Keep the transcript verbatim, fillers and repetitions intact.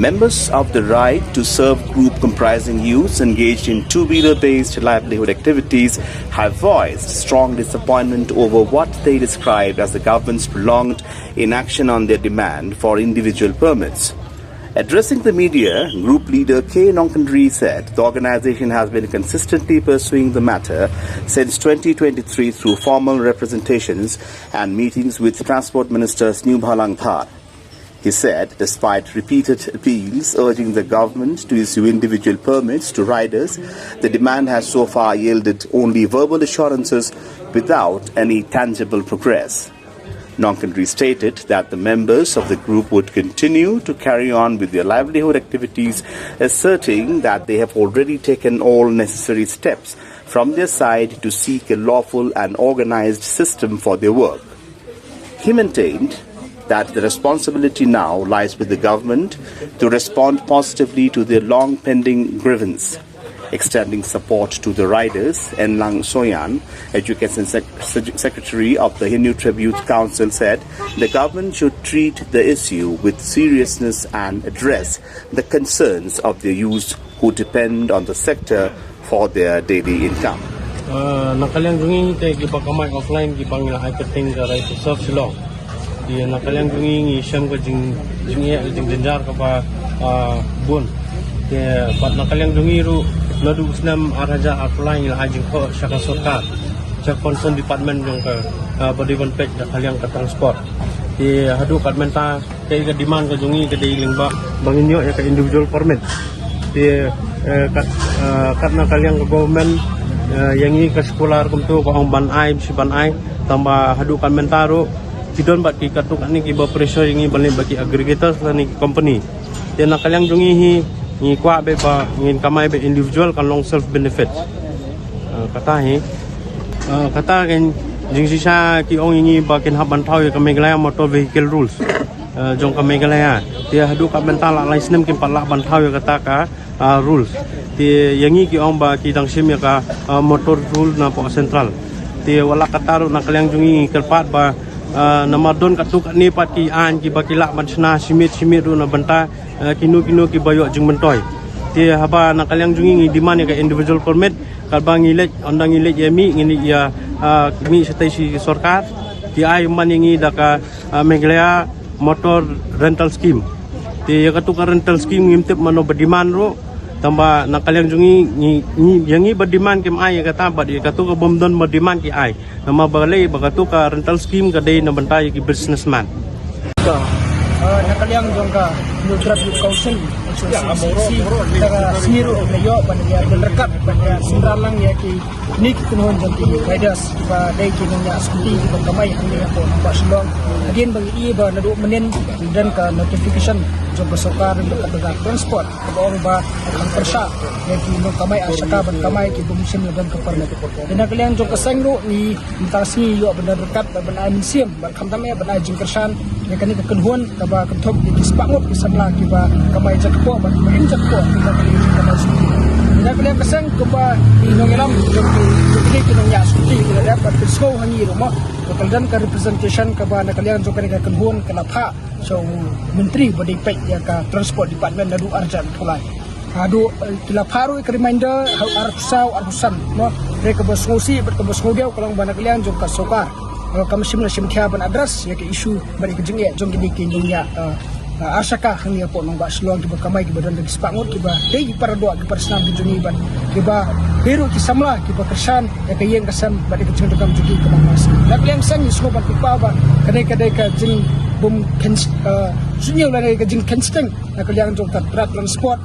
Members of the Right to Serve group, comprising youths engaged in two-wheeler-based livelihood activities, have voiced strong disappointment over what they described as the government's prolonged inaction on their demand for individual permits. Addressing the media, group leader K Nongkynrih said the organization has been consistently pursuing the matter since twenty twenty-three through formal representations and meetings with Transport Minister Sniawbhalang Dhar. He said, despite repeated appeals urging the government to issue individual permits to riders, the demand has so far yielded only verbal assurances without any tangible progress. Nongkynrih stated that the members of the group would continue to carry on with their livelihood activities, asserting that they have already taken all necessary steps from their side to seek a lawful and organized system for their work. He maintained that the responsibility now lies with the government to respond positively to their long pending grievance. Extending support to the riders, Enlang Soyan, Education Sec- Sec- Secretary of the Hynñiewtrep Youth Council, said the government should treat the issue with seriousness and address the concerns of the youth who depend on the sector for their daily income. Uh, na ka liang jong ngi te kiba kamai offline kiba ngi la ai kyrteng ka Right to Serve Shillong. Te na ka liang jong ngi ngi shem ka jing jing eh jing jynjar kaba, uh, bun. Te bad na ka liang jong ngi ruh naduh snem ar hajar arphew lai ngi la ai jingkhoh sha ka sorkar, sha concern department jong ka, uh, ba dei ban peit na ka liang ka transport. Te haduh kat mynta Te ka demand ka jong ngi ka dei lyngba ba ngin ïoh ïa ka individual permit. Te, eh, kat, eh, kat na ka liang ka government, eh, ïa ngi ka circular kumto ka ong ban ai, shi ban ai, tangba haduh kat mynta ruh ki don bad ki katto katne kiba pressure ïa ngi ban leit bad ki aggregators lane ki company. Te na ka liang jong ngi hi ngi kwah beit ba ngin kamai beit individual kan long self benefit. Eh, kata hi. Eh, kata kan jingshisha ki ong ïa ngi ba kin hap ban thaw ïa ka Meghalaya Motor Vehicle Rules. Eh, jong ka Meghalaya. Te haduh ka mynta la lai snem kim pat lah ban thaw ïa kata ka, ah, rules. Te ïa ngi ki ong ba ki dang shim ïa ka, ah, motor rule na poh central. Te wat la kata ruh na ka liang jong ngi ngi kyrpad ba, ah, namar don katto katne pat ki aiñ kiba ki lah ban shna shi miet shi miet ruh na bynta, eh, kino kino kiba ïoh jingmyntoi. Te haba na ka liang jong ngi ngi demand ïa ka individual permit, katba ngi leit, ynda ngi leit ïa mih, ngi leit ïa, ah, mih shatei shi sorkar, ki ai man ïa ngi da ka, ah, Meghalaya Motor Rental Scheme. Te ïa katu ka rental scheme ngim tip mano ba demand ruh, tangba na ka liang jong ngi, ngi, ngi, ïa ngi ba demand kim ai ïa kata, bad ïa katu ka bym don ba demand ki ai. Namar balei, ba katu ka rental scheme ka dei na bynta ïa ki businessman. Ka, ah, na ka liang jong ka Hynñiewtrep Youth Council, H Y C C, da ka sngi ruh la ïoh ban ïa pynryngkat ban ïa synran lang ïa ki Kine ki kynhun jong ki riders kiba dei ki nongñiah skuti kiba kamai hangne hapoh Nongbah Shillong. Hadien ba ngi i ba naduh mynnin don ka notification jong ka sorkar jong ka Department of Transport kaba ong ba kan pyrshah ïa ki nongkamai ar shaka ban kamai kiba mynsiem la don ka permit. Te na ka liang jong ka seng ruh ngi mynta ka sngi ïoh ban ryngkat bad ban ai mynsiem bad khamtam eh ban ai jingkyrshan ïa kane ka kynhun kaba kynthup ïa ki spah ngut ki samla kiba kamai jakpoh bad kiba im jakpoh kiba kamai jakpoh. Ïa ka liang ka seng kumba ki nongïalam jong ki, jong ki, ki nongñiah skuti ki la dep bad pynsngew ha ngi ruh mo ba ka la don ka representation kaba na ka liang jong kane ka kynhun ka la phah sha u Myntri ba dei peit ïa ka Transport Department naduh arjan pulai. Haduh, eh, ki la phah ruh ïa ka reminder ha arphew saw, arphew san mo. Hynrei kaba sngewsih bad kaba sngewdiaw ka long ba na ka liang jong ka sorkar, eh, kam shym la shim khia ban address ïa ka issue bad ïa ka jingeh jong kine ki nongñiah, eh, eh, ar shaka hangne hapoh Nongbah Shillong kiba kamai kiba don da ki spah ngut kiba dei ki para doh ki para snam ki jong ngi bad kiba dei ruh ki samla kiba kyrshan ïa ka ïing ka sem bad ïa ka jingdonkam jong ki ka man la sngi. Na ka liang seng ngi sngewbha ban kyrpad ba ka dei, ka dei ka jingbym kynj-, eh, suhñiew lane ka jingkynjteng na ka liang jong ka trai transport.